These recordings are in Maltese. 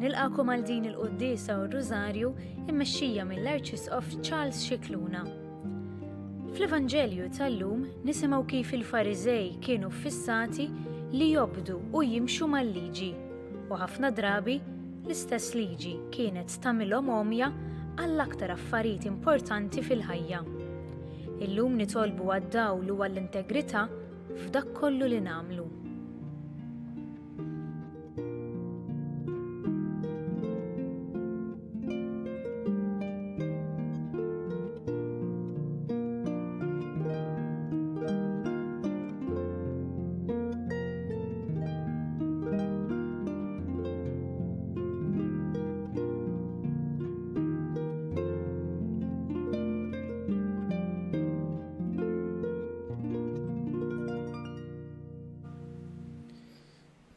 Nilqagħkom għal din il-quddiesa u r-Rużarju immexxija mill-Arċisqof Charles Scicluna. Fl-Evanġelju tal-lum nisimgħu kif il-Fariżej kienu ffissati li jobdu u jimxu mal-liġi u ħafna drabi l-istess liġi kienet tagħmilhom għomja għall-aktar affarijiet importanti fil-ħajja. Illum nitolbu għad-dawl u għall-integrità f'dak kollu li nagħmlu.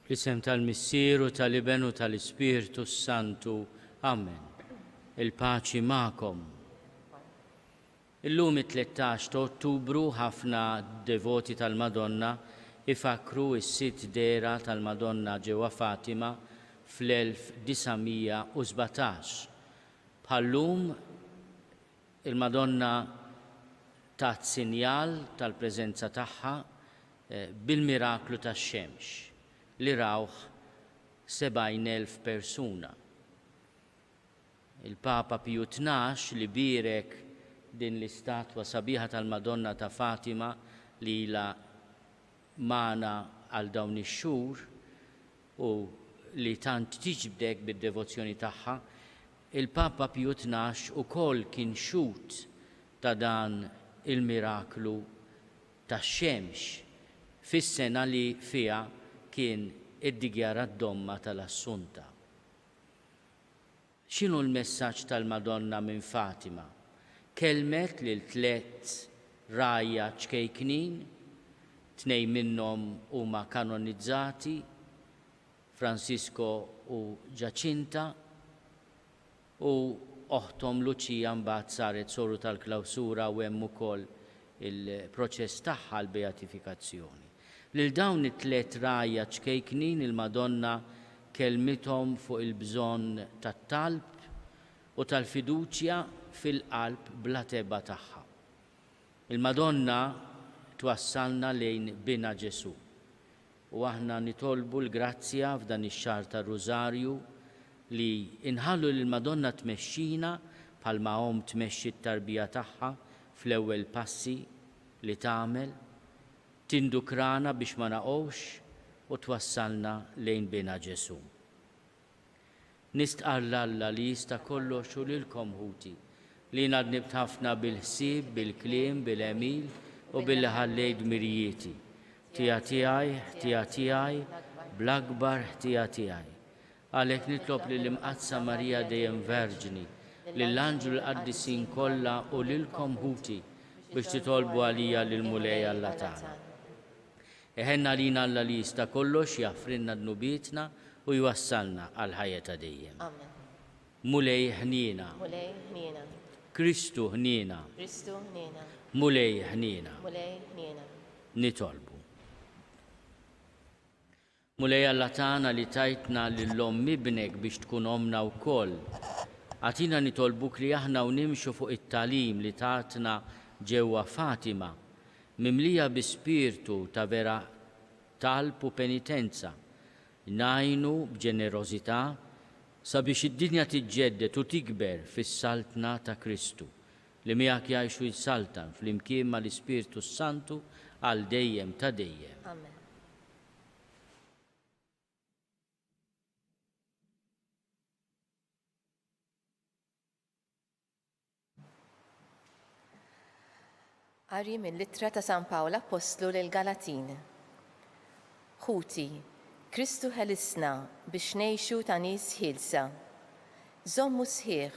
Fl-isem tal-Missier u tal-Iben u tal-Ispirtu s-Santu. Amen. Il-paċi magħkom. Illum it-13 ta' Ottubru ħafna devoti tal-Madonna ifakkru s-sitt dehra tal-Madonna ġewwa Fatima fl-1917. Bħal-lum Il-Madonna tat sinjal tal-preżenza tagħha bil-miraklu tax-xemx li rawh 70,000 persuna. Il-Papa Piju 12 li bierek din l-istatwa sabiħa tal-Madonna ta' Fatima li ilha magħna għal dawn ix-xhur u li tant tiġbdek bid-devozzjoni tagħha, il-Papa Piju 12 ukoll kien xhud ta' dan il-miraklu tax-xemx fis-sena li fiha kien iddikjara d-domma tal-Assunta. X'inhu l-messaġġ tal-Madonna minn Fatima? Kellmet lil tlett rgħajja ċkejknin, tnejn minnhom huma kanonizzati, Francisco u Ġaċinta, u oħthom Luċija mbagħad saret soru tal-klawsura u hemm ukoll il-proċess tagħha għall-beatifikazzjoni. Lil dawn it-tlett rgħajja ċkejknin il-Madonna kellmithom fuq il-bżonn tat-talb u tal-fiduċja fil-qalb bla tebgħa tagħha. Il-Madonna twassalna lejn Binha Ġesù. U aħna nitolbu l-grazzja f'dan ix-xahar tar-Rużarju li nħallu lill-Madonna tmexxina bħalma omm tmexxi t-tarbija tagħha fl-ewwel passi li tagħmel, tindukrana biex ma naqgħux u twassalna lejn Binha Ġesù. Nistqarr 'l Alla li jista' kollox u lilkom, ħuti, li jiena dnibt ħafna bil-ħsieb, bil-kliem, bil-għemil u billi ħallejt dmirijieti. Ħtija tiegħi, ħtija tiegħi, bl-akbar ħtija tiegħi. Għalhekk nitlob lill-Imqaddsa Marija dejjem Verġni, lill-anġlu l-qaddisin kollha u lilkom, ħuti, biex titolbu għalija lill-Mulej Alla tagħna. Iħenn għalina Alla li jista' kollox, jaħfrilna dnubietna u jwassalna għall-ħajja ta' dejjem. Amen. Mulej ħniena. Mulej ħniena. Kristu ħniena. Kristu ħniena. Mulej ħniena. Mulej ħniena. Nitolbu. Mulej Alla tagħna li tajtna lil Omm Ibnek biex tkun ommna wkoll, agħtina nitolbuk li aħna u nimxu fuq it-tagħlim li tatna ġewwa Fatima, mimlija bi spirtu ta' vera talb u penitenza, ngħinu b'ġenerożità sabiex id-dinja tiġġedded u tikber fis-Saltna ta' Kristu, li miegħek jgħix u jsaltan flimkien mal-Ispirtu s-Santu għal dejjem ta' dejjem. Amen. Qari mill-Ittra ta' San Pawl Appostlu lill-Galatin. Ħuti, Kristu ħelisna biex ngħixu ta' nies ħielsa. Żommu sħiħ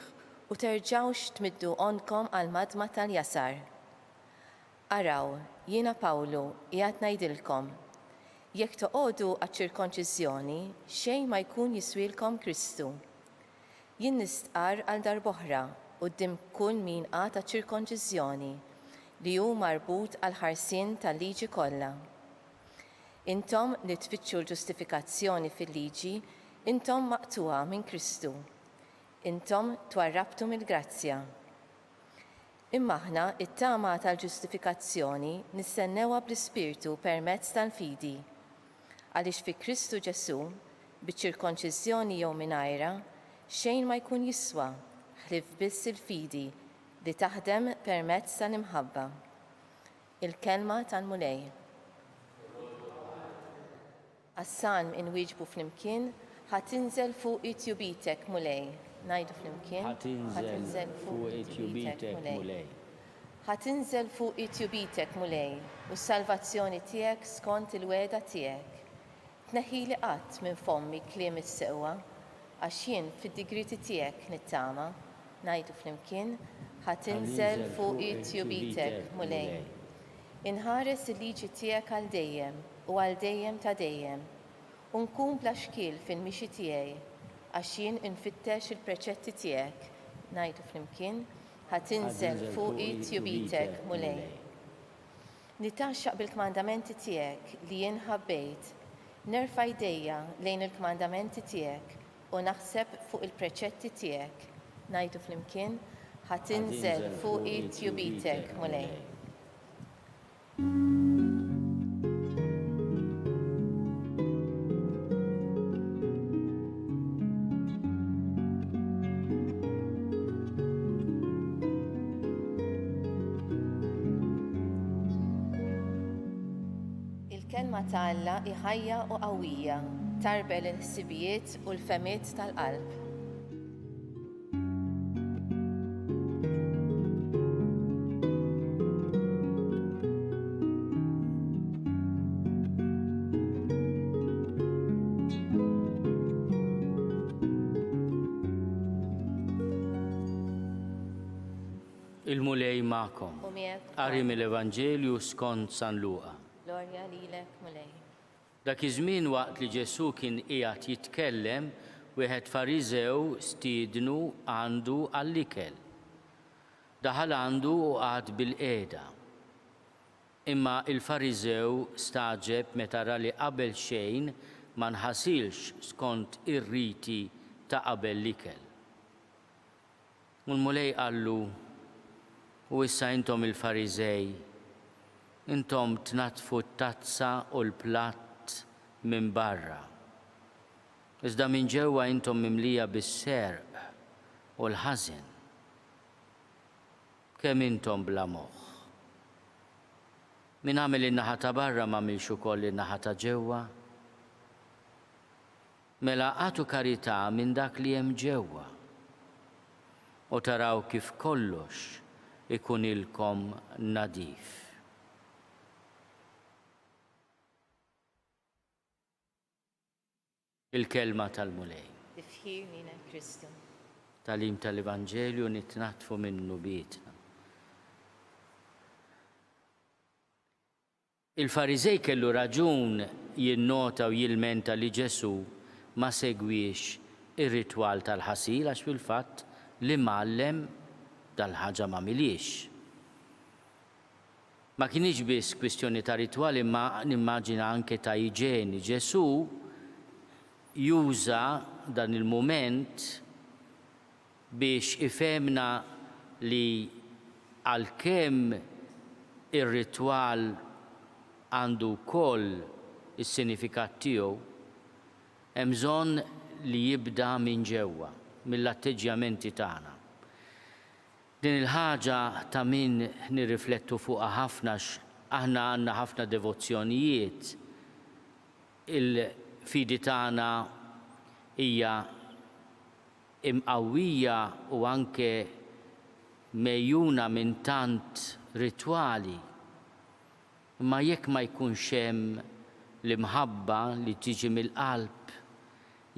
u terġgħux tmiddu għonqkom għall-madma tal-jasar. Araw, jiena Pawlu, qiegħed ngħidilkom, Jekk toqogħdu għaċ-ċirkonċiżjoni, xejn ma jkun jiswielkom Kristu. Jien nistqarr għal darb'oħra, quddiem kull min qagħad għaċ-ċirkonċiżjoni, li hu marbut għall-ħarsien tal-liġi kollha. Intom li tfittxu l-ġustifikazzjoni fil-liġi, Intom maqtugħa minn Kristu, intom twarrabtu mill-grazzja. Imma aħna t-tama tal-ġustifikazzjoni nistennewha bl-Ispirtu permezz tal-fidi. Għaliex fi Kristu Ġesù, biċ-ċirkonċiżjoni jew mingħajrha, xejn ma jkun jiswa ħlief biss il-fidi li taħdem permezz tal-imħabba. Il-Kelma tal-Mulej. Għas-salm inwieġbu flimkien, Ħa tinżel fuqi tjubitek, Mulej. Ngħidu flimkien. Ħa tinżel fuqi tjubitek, Mulej. Ħa tinżel fuqi tjubitek, Mulej, u s-salvazzjoni tiegħek skont il-wegħda tiegħek. Tneħħili qatt minn fommi kliem is-sewwa, għax jien fid-digrieti tiegħek nittama. Ngħidu flimkien, Ħa tinżel fuqi tjubitek, Mulej. Inħares il-liġi tiegħek għal dejjem u għal dejjem ta' dejjem, u nkun bla xkiel fil-mixi tiegħi, għax jien infittex il-preċetti tiegħek. Ngħidu flimkien, Ħa tinżel fuqi tjubitek, Mulej. Nitgħaxxaq bil-kmandamenti tiegħek li jien ħabbejt, nerfa' jdejja lejn il-kmandamenti tiegħek u naħseb fuq il-preċetti tiegħek. Ngħidu flimkien, Ħa tinżel fuqi tjubitek, Mulej. Il-Kelma ta' Alla hi ħajja u qawwija, tgħarbel il-ħsibijiet u l-fehmiet tal-qalb. Il-Mulej magħkom. U miegħek. Qari mill-Evanġelju skont San Luqa. Glorja lilek, Mulej. Dak iż-żmien waqt li Ġesù kien qiegħed jitkellem, wieħed Fariżew stiednu għandu għall-ikel. Daħal għandu u qagħad bilqiegħda. Imma l-Fariżew stagħġeb meta ra li qabel xejn ma nħasilx skont ir-riti ta' qabel l-ikel. U l-Mulej qallu, U issa intom il-Fariżej, intom tnaddfu t-tazza u l-platt minn barra, iżda minn ġewwa intom mimlija bis-serq u l-ħażen. Kemm intom bla moħħ! Min għamel in-naħa ta' barra m'għamilx ukoll in-naħa ta' ġewwa? Mela agħtu karità minn dak li hemm ġewwa, u taraw kif kollox ikunilkom nadif. Il-Kelma tal-Mulej. Tifħir lilek Kristu. Tagħlim tal-Evanġelju nitnaddfu minn dnubietna. Il-Fariżej kellu raġun jinnota u jilmenta li Ġesù ma segwiex ir-ritwal tal-ħasil għax fil-fatt l-Imgħallem dal-ħaġa m'għamilhiex. Ma kinitx biss kwistjoni ta' ritwal imma nimmaġina anke ta' iġeni. Ġesù juża dan il-mument biex ifehmna li għalkemm ir-ritwal għandu wkoll is-sinifikat tiegħu, hemm bżonn li jibda minn ġewwa, mill-atteġġjamenti tagħna. Din il-ħaġa ta' min nirriflettu fuqha ħafna għax aħna għandna ħafna devozzjonijiet, il-fidi tagħna hija imqawwija u anke megħjuna minn tant ritwali, imma jekk ma jkunx hemm l-imħabba li tiġi mill-qalb,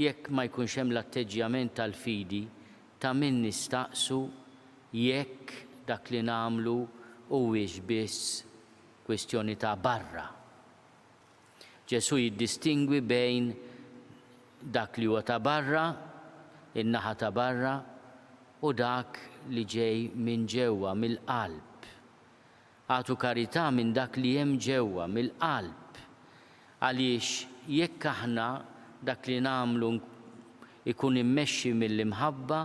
jekk ma jkunx hemm l-atteġġjament tal-fidi, ta' min nistaqsu jekk dak li nagħmlu huwiex biss kwistjoni ta' barra. Ġesù jiddistingwi bejn dak li huwa ta' barra, in-naħa ta' barra, u dak li ġej minn ġewwa, mill-qalb. Agħtu karità minn dak li hemm ġewwa, mill-qalb. Għaliex jekk aħna dak li nagħmlu. ikun immexxi mill-imħabba,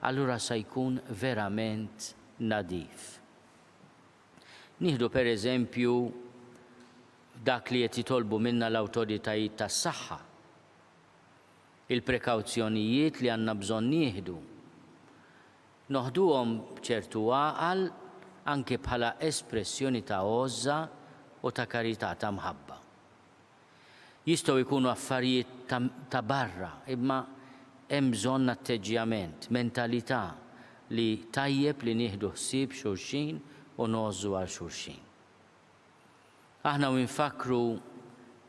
allura sa jkun verament nadif. Nieħdu per eżempju dak li qed jitolbu minna l-awtoritajiet tas-saħħa. Il-prekawzjonijiet li għandna bżonn nieħdu. Noħduhom b'ċertu għaqal anke bħala espressjoni ta' għożża u ta' karità, ta' mħabba. Jistgħu jkunu affarijiet ta', ta' barra, imma hemm bżonn atteġġjament, mentalità li tajjeb li nieħdu ħsieb xulxin u ngħożżu għal xulxin. Aħna u nfakkru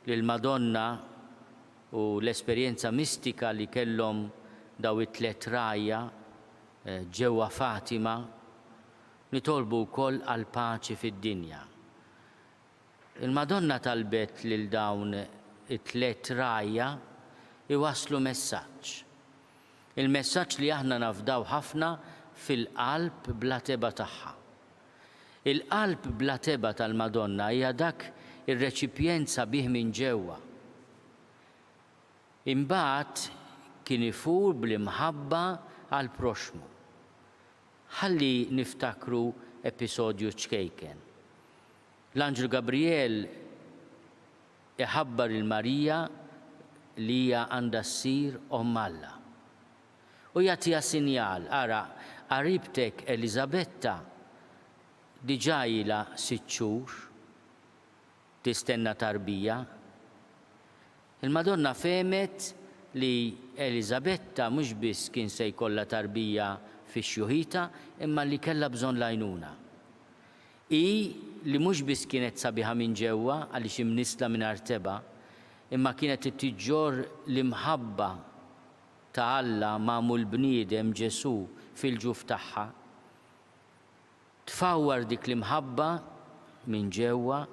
lill-Madonna u l-esperjenza mistika li kellhom daw it-tlett rgħajja ġewwa Fatima, nitolbu wkoll għall-paċi fid-dinja. Il-Madonna talbet lil dawn it-tlett rgħajja jwasslu messaġġ. Il-messaġġ li aħna nafdaw ħafna fil-qalb bla tebgħa tagħha. Il-qalb bla tebgħa tal-Madonna hija dak ir-reċipjent sabiħ minn ġewwa. Imbagħad kien ifur bl-imħabba għall-proxxmu. Ħalli niftakru episodju ċkejken. L-anġlu Gabrijel iħabbar lil Marija li hija għandha ssir Omm Alla. U jagħtiha sinjal, Ara, qaribtek Eliżabetta diġà ilha sitt xhur tistenna tarbija. Il-Madonna fehmet li Eliżabetta mhux biss kien se jkollha tarbija fi xjuħitha imma li kellha bżonn l-għajnuna. Hi li mhux biss kienet sabiħa minn ġewwa għaliex imnissla mingħajr tebgħa, imma kienet iġġorr l-imħabba ta' Alla magħmul bniedem Ġesù fil-ġuf tagħha. Tfawwar dik l-imħabba minn ġewwa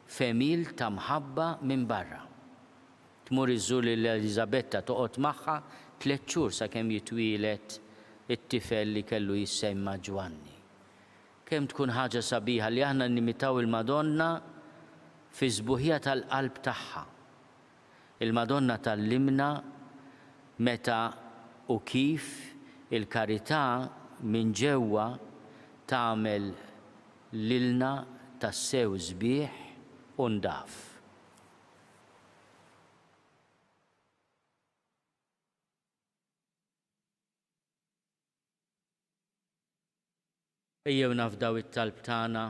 f'għemil ta' mħabba minn barra. Tmur iżżur lil Eliżabetta toqgħod magħha tlett xhur sakemm jitwieled it-tifel li kellu jissemma Ġwanni. Kemm tkun ħaġa sabiħa li aħna nimitaw il-Madonna fis-sbuħija tal-qalb tagħha. Il-Madonna tgħallimna meta u kif il-karità minn ġewwa tagħmel lilna tassew sbieħ u ndaf. Ejjew nafdaw it-talb tagħna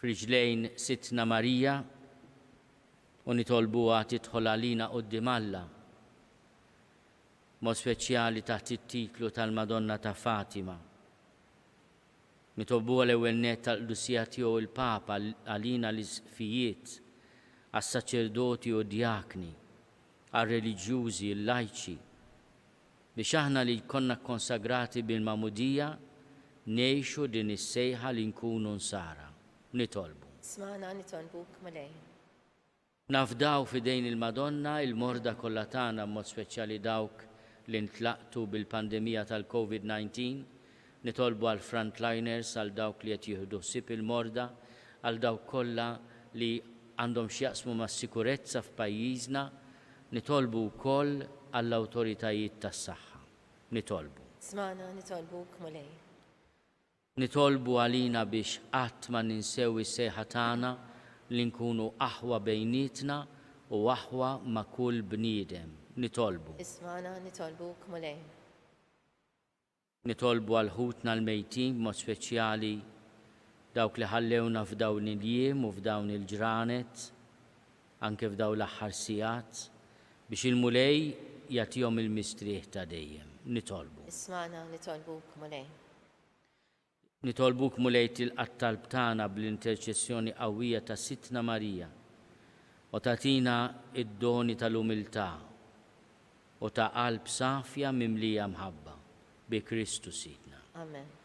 f'riġlejn Sidtna Marija u nitolbuha tidħol għalina quddiem Alla, b'mod speċjali taħt it-titlu tal-Madonna ta' Fatima. Nitolbuha l-ewwel nett għall-Qdusija Tiegħu il-Papa, għalina l-Isqfijiet, għas-saċerdoti u d-djakni, għar-reliġjużi, il-lajċi, biex aħna li konna kkonsagrati bil-Magħmudija ngħixu din is-sejħa li nkunu Nsara. Nitolbu. Smagħna nitolbuk, Mulej. Nafdaw f'idejn il-Madonna il-morda kollha tagħna b'mod speċjali dawk li ntlaqtu bil-pandemija tal-Covid 19. Nitolbu għall-frontliners, għal dawk li qed jieħdu ħsieb il-morda, għal dawk kollha li għandhom x'jaqsmu mas-sikurezza f'pajjiżna, Nitolbu wkoll għall-awtoritajiet tas-saħħa. Nitolbu. Smagħna nitolbuk, Mulej. Nitolbu għalina biex qatt ma ninsew is-sejħa tagħna li nkunu aħwa bejnietna u aħwa ma' kull bniedem. Nitolbu. Ismagħna nitolbuk, Mulej. Nitolbu għal ħutna l-mejtin b'mod speċjali dawk li ħallewna f'dawn il-jiem u f'dawn il-ġranet, anke f'dawn l-aħħar sigħat, biex il-Mulej jagħtihom il-mistrieħ ta' dejjem. Nitolbu. Ismagħna nitolbuk, Mulej. Nitolbuk Mulej tilqa' t-talb tagħna bl-interċessjoni qawwija ta' Sidtna Marija u tagħtina d-doni tal-umiltà u ta' qalb safja mimlija mħabba, bi Kristu Sidna. Amen.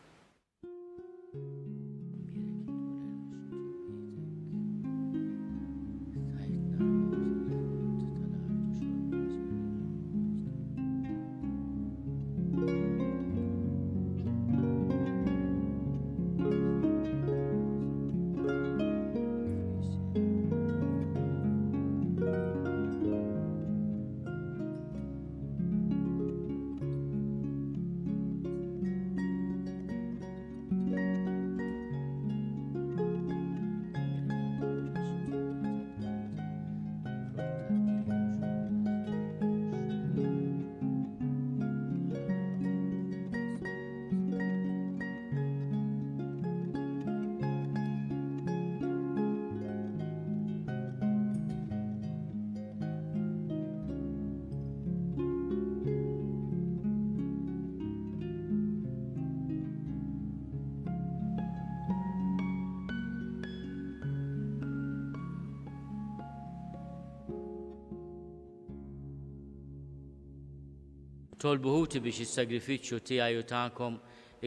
Itolbu ħuti biex is-sagrifiċċju tiegħi u tagħkom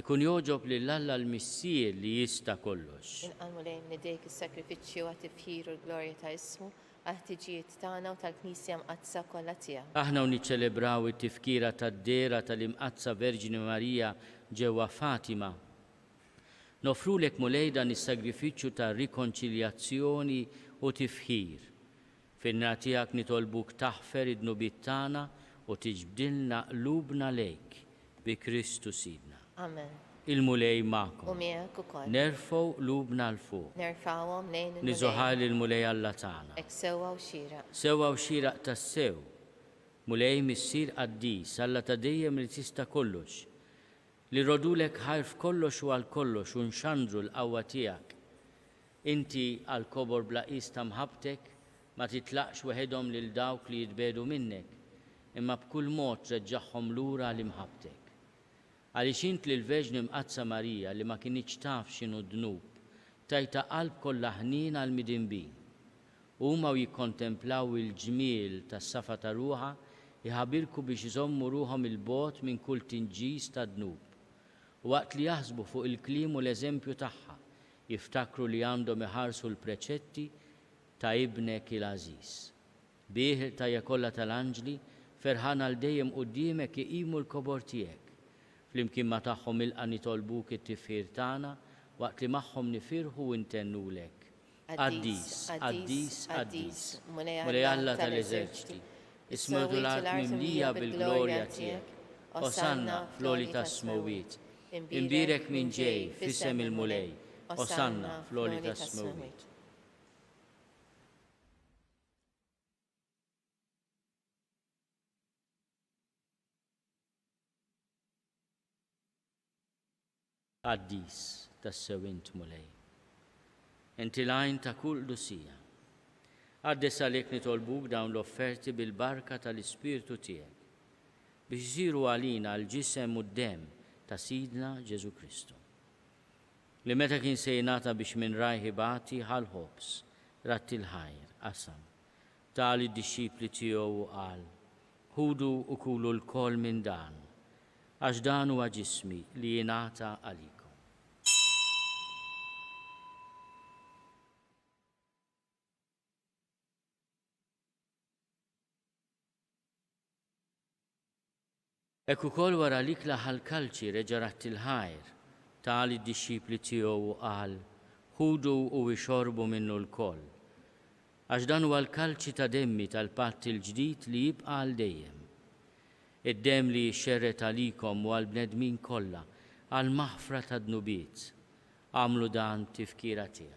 ikun jogħġob lil Alla l-Missier li jista' kollox. Ilqa' l-Mulej minn idejk is-sagrifiċċju għat-tifħir u l-glorja ta' ismu, għall-ħtiġijiet tagħna u tal-Knisja Mqaddsa kollha tiegħu. Aħna u niċċelebraw it-tifkira tad-dehra tal-Imqaddsa Verġni Marija ġewwa Fatima, noffrulek Mulej dan is-sagrifiċċju ta' rikonċiljazzjoni u tifħir. Fil-nar tiegħek nitolbuk taħfer id-dnubiet tagħna u tiġbdilna qlubna lejk, bi Kristu Sidna. Amen. Il-Mulej magħkom. U miegħek ukoll. Nerfgħu qlubna 'l fuq. Nerfgħuhom lejn il-Mulej. Niżgħu ħajr lill-Mulej Alla tagħna. Hekk sewwa u xieraq. Sewwa u xieraq tassew. Mulej, Missier qaddis, Alla ta' dejjem li tista' kollox, li rrodulek ħajr f'kollox u għal kollox u nxandru l-qawwa tiegħek, Inti, għall-kobor bla qies ta' mħabbtek, ma titlaqx weħidhom lil dawk li jitbiegħdu minnek, imma b'kull mod treġġagħhom lura għal imħabbtek. Għaliex int lill-Verġni Mqaddsa Marija, li ma kinitx taf x'inhu d-dnub, tajtha qalb kollha ħniena għall-midinbin. Huma u jikkontemplaw il-ġmiel tas-safa ta' ruħha, iħabirku biex iżommu ruħhom 'il bogħod minn kull tinġis ta' dnub. U waqt li jaħsbu fuq il-kliem u l-eżempju tagħha, Jiftakru li għandhom iħarsu l-preċetti ta' Ibnek il-għażiż. Bih il-qtajja kollha tal-anġli, ferħana għal dejjem quddiemek iqimu l-kobor tiegħek. Flimkien ma' tagħhom ilqa' nitolbuk it-tifħir tagħna waqt li magħhom nifirħu u ntennulek, Qaddis, qaddis, qaddis, Mulej Alla tal-eżerċti, is-smewt u l-art mimlija bil-glorja tiegħek. Osanna fl-għoli tas-smewwiet. Imbierek min ġej f'isem il-Mulej. Osanna fl-għoli tas-smewwiet. Qaddis tassew int, Mulej. Inti l-għajn ta' kull qdusija. Qaddes għalhekk nitolbuk dawn l-offerti bil-barka tal-Ispirtu tiegħek, biex isiru għalina l-ġisem u d-demm ta' Sidna Ġesù Kristu. Li meta kien se jingħata biex minn rajh ibati, ħa l-ħobż, radd il-ħajr, qasam, ta lid-dixxipli tiegħu u qal, Ħudu u kulu lkoll minn dan, għax dan huwa ġismi li jingħata għalikom. Hekk ukoll wara l-ikla ħa l-kalċi reġa' radd il-ħajr, ta lid-dixxipli tiegħu u qal, Ħudu u ixorbu minnu lkoll. Għax dan huwa l-kalċi ta' demmi tal-patt il-ġdid li jibqa' għal dejjem. Id-demm li jixxerred għalikom u għall-bnedmin kollha għall-maħfra tad-dnubiet. Agħmlu dan b'tifkira tiegħi.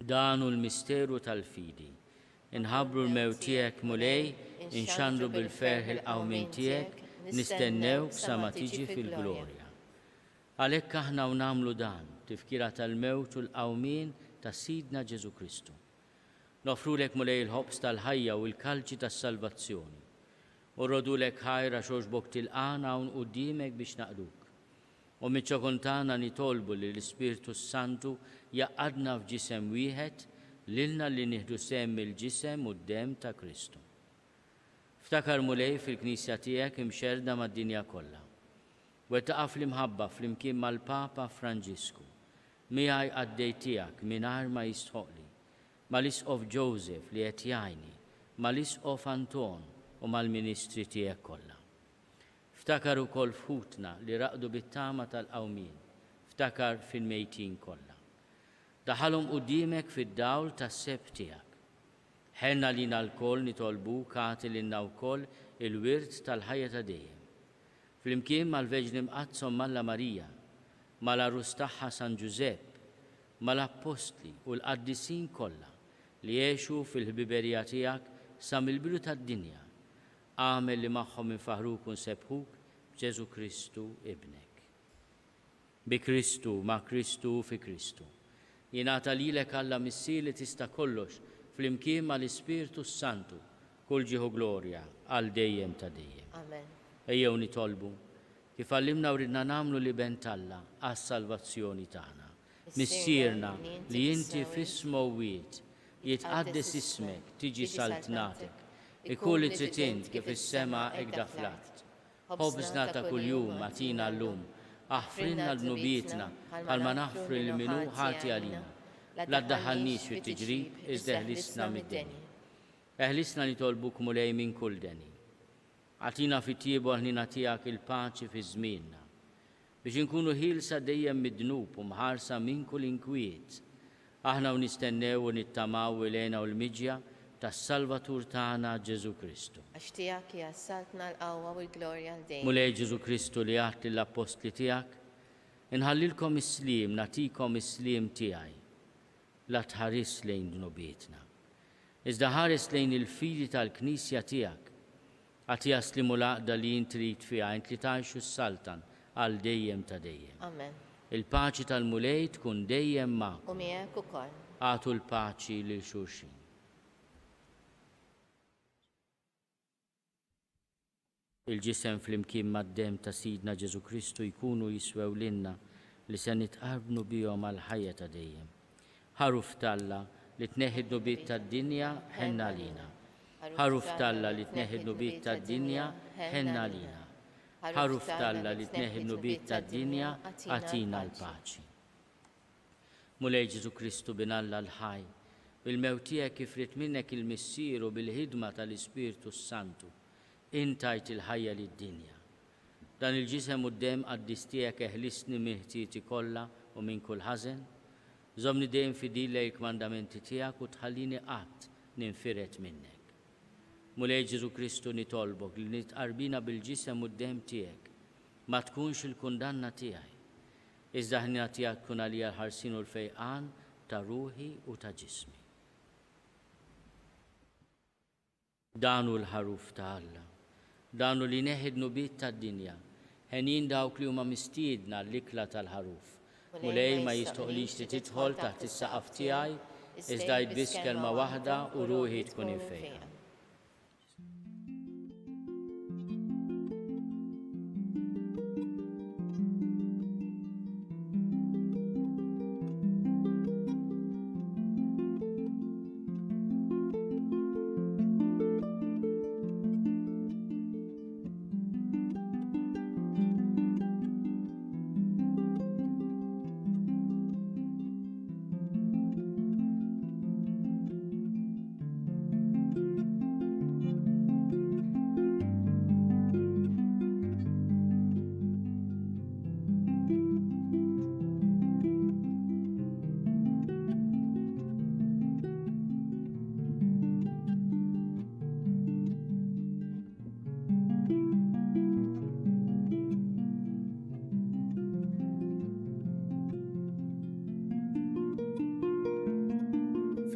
Dan hu l-misteru tal-fidi. Inħabbru l-mewt tiegħek, Mulej, inxandru bil-ferħ il-qawmien tiegħek, nistennewk sa ma tiġi fil-glorja. Għalhekk aħna u nagħmlu dan, tifkira tal-mewt u l-qawmien ta' Sidna Ġesù Kristu. Noffrulek, Mulej, il-ħobż tal-ħajja u l-kalċi tas-salvazzjoni. U rrodulek ħajr għax għoġbok tilqagħna hawn quddiemek biex naqduk. U miċ-ċokon tagħna nitolbu li l-Ispirtu s-Santu jgħaqqadna f'ġisem wieħed, lilna li nieħdu sehem mill-ġisem u d-demm ta' Kristu. Ftakar, Mulej, fil-Knisja tiegħek imxerrda mad-dinja kollha. Wettaqha fl-imħabba flimkien mal-Papa Franġisku, miegħi qaddej tiegħek mingħajr ma jistħoqqli, mal-Isqof Joseph li qed jgħinni, mal-Isqof Anton u mal-ministri tiegħek kollha. Ftakar ukoll f'ħutna li raqdu bit-tama tal-qawmien, ftakar fil-mejtin kollha. Daħħalhom quddiemek fid-dawl tas-sebħ tiegħek. Ħenn għalina lkoll nitolbuk agħti lilna wkoll il-wirt tal-ħajja ta' dejjem. Flimkien mal-Verġni Mqaddsa Omm Alla Marija, mal-Għarus tagħha San Ġużepp, mal-Appostli u l-qaddisin kollha li għexu fil-ħbiberija tiegħek sa mill-bidu tad-dinja, Agħmel li magħhom infaħħruk u nsebbħuk b'Ġesù Kristu, Ibnek. Bi Kristu, ma' Kristu u fi Kristu. Jingħata lilek Alla Missier li tista' kollox, flimkien ma' l-Ispirtu s-Santu, kull ġieħ u glorja, għal dejjem ta' dejjem. Amen. Ejjew nitolbu, kif għallimna u ridna nagħmlu l-Iben t'Alla għas-salvazzjoni tagħna. Missierna li inti fis-smewwiet, jitqaddes ismek, tiġi saltnatek, ikun li trid int kif fis-sema hekk da fl-art. Ħobżna ta' kuljum agħtina llum, aħfrilna dnubietna bħalma naħfru lil min hu ħati għalina. La ddaħħalniex fit-tiġrib, iżda eħlisna mid-deni. Eħlisna nitolbuk Mulej minn kull deni. Agħtina fit-tjieba u l-ħniena tiegħek il-paċi fi żmienna, biex inkunu ħielsa dejjem mid-dnub u mħarsa minn kull inkwiet, aħna u nistennew u nittamaw il-hena u l-miġja tas-Salvatur tagħna Ġesù Kristu. Għax tiegħek hija s-saltna, l-qawwa u l-glorja għal dejjem. Mulej Ġesù Kristu li għedt lill-appostli tiegħek, Inħallilkom is-sliem, nagħtikom is-sliem tiegħi. La tħarisx lejn dnubietna. Iżda ħares lejn il-fidi tal-Knisja tiegħek. Agħtiha s-sliem u l-għaqda li int trid fiha, int li tgħix u ssaltan għal dejjem ta' dejjem. Amen. Il-paċi tal-Mulej tkun dejjem magħkom. U miegħek ukoll. Agħtu l-paċi lil xulxin. Il-ġisem flimkien mad-demm ta' Sidna Ġesù Kristu jkunu jiswew lilna li se nitqarbnu bihom għall-ħajja ta' dejjem. Ħaruf t'Alla li tneħħi d-dnubiet tad-dinja, ħenn għalina. Ħaruf t'Alla li tneħħi d-dnubiet tad-dinja, ħenn għalina. Ħaruf t'Alla li tneħħi d-dnubiet tad-dinja, agħtina l-paċi. Mulej Ġesù Kristu Bin Alla l-ħaj, bil-mewt tiegħek kif ried minnek il-Missier u bil-ħidma tal-Ispirtu s-Santu, int tajt il-ħajja lid-dinja. Dan il-Ġisem u d-Demm qaddis tiegħek eħlisni minn ħtieti kollha u minn kull ħażen. Żommni dejjem fidil lejn il-kmandamenti tiegħek u tħallini qatt ninfired minnek. Mulej Ġesù Kristu nitolbok li nitqarbina bil-Ġisem u d-Demm tiegħek ma tkunx il-kundanna tiegħi, Iżda l-ħniena tiegħek tkun għalija l-ħarsien u l-fejqan ta' ruħi u ta' ġismi. Dan hu l-Ħaruf ta' Alla. Dan hu li jneħħi d-dnubiet tad-dinja. Henjin dawk li huma mistiedna għall-ikla tal-Ħaruf. Mulej, ma jistħoqlix li tidħol taħt is-saqaf tiegħi, iżda għid biss kelma waħda u ruħi tkun imfejqa.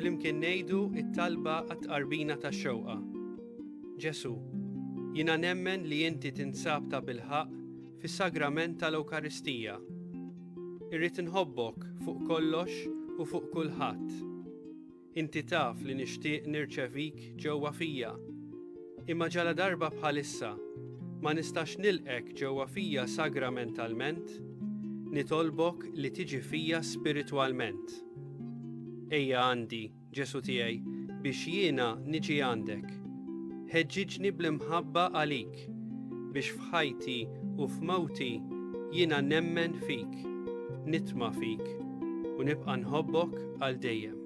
Flimkien ngħidu it-talba għat-tqarbina tax-xewqa. Ġesu, jiena nemmen li inti tinsab ta' bilħaqq fis-sagrament tal-Ewkaristija. Irrid inħobbok fuq kollox u fuq kulħadd. Inti taf li nixtieq nirċevik ġewwa fija. Imma ġaladarba bħalissa ma nistax nilqgħek ġewwa fija sagramentalment, nitolbok li tiġi fija spiritwalment. Ejja għandi, Ġesù tiegħi, biex jiena niġi għandek. Ħeġġiġni bl-imħabba għalik, biex f'ħajti u f'mewti jiena nemmen fik, nitma' fik u nibqa' nħobbok għal dejjem.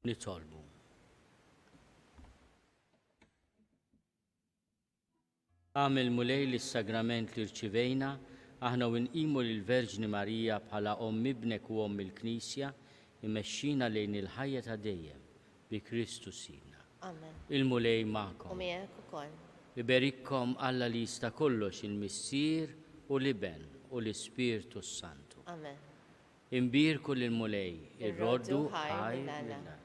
Nitolbu. Agħmel Mulej li s-sagrament li rċivejna, aħna u nqimu lill-Verġni Marija bħala Omm Ibnek u Omm il-Knisja, imexxina lejn il-ħajja ta' dejjem, bi Kristu Sidna. Amen. Il-Mulej magħkom. U miegħek ukoll. Iberikkom Alla li jista' kollox, il-Missier u l-Iben u l-Ispirtu s-Santu. Amen. Inbierku lill-Mulej, irroddu ħajr lil Alla.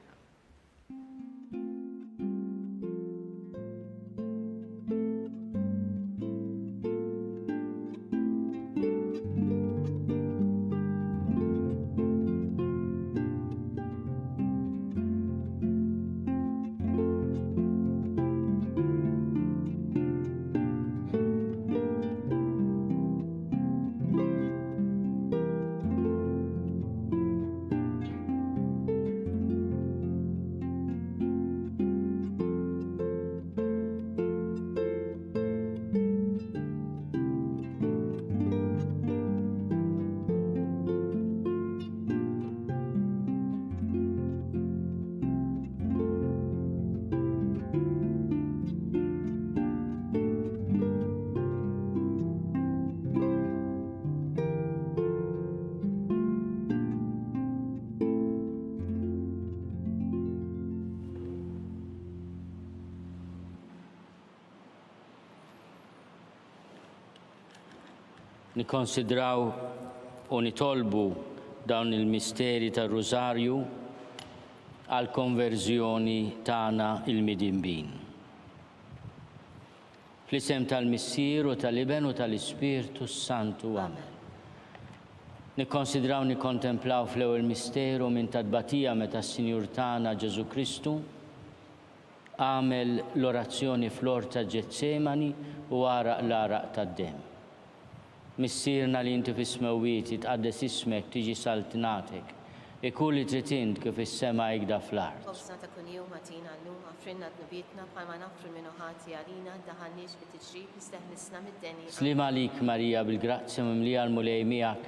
Nikkonsidraw u nitolbu dawn il-misteri tar-Rużarju għall-konverżjoni tagħna il-midinbin. Fl-isem tal-Missier u tal-Iben u tal-Ispirtu s-Santu. Amen. Nikkonsidraw nikkontemplaw fl-ewwel misteru minn ta' tbatija meta s-Sinjur tagħna Ġesù Kristu għamel l-orazzjoni fl-ort ta' Ġetsemani u għaraq l-għaraq tad-demm. Missierna li inti fis-smewwiet, jitqaddes ismek, tiġi saltnatek. Ikun li trid int kif fis-sema hekda fl-art. Ħobżna ta' kuljum agħtina llum, aghfrilna dnubietna bħalma naghfru 'l min hu ħati għalina, ddaħħalniex fi tiġrib iżda eħlisna mid-deni. Amen. Sliem għalik Marija bil-grazzja mimlija l-Mulej miegħek,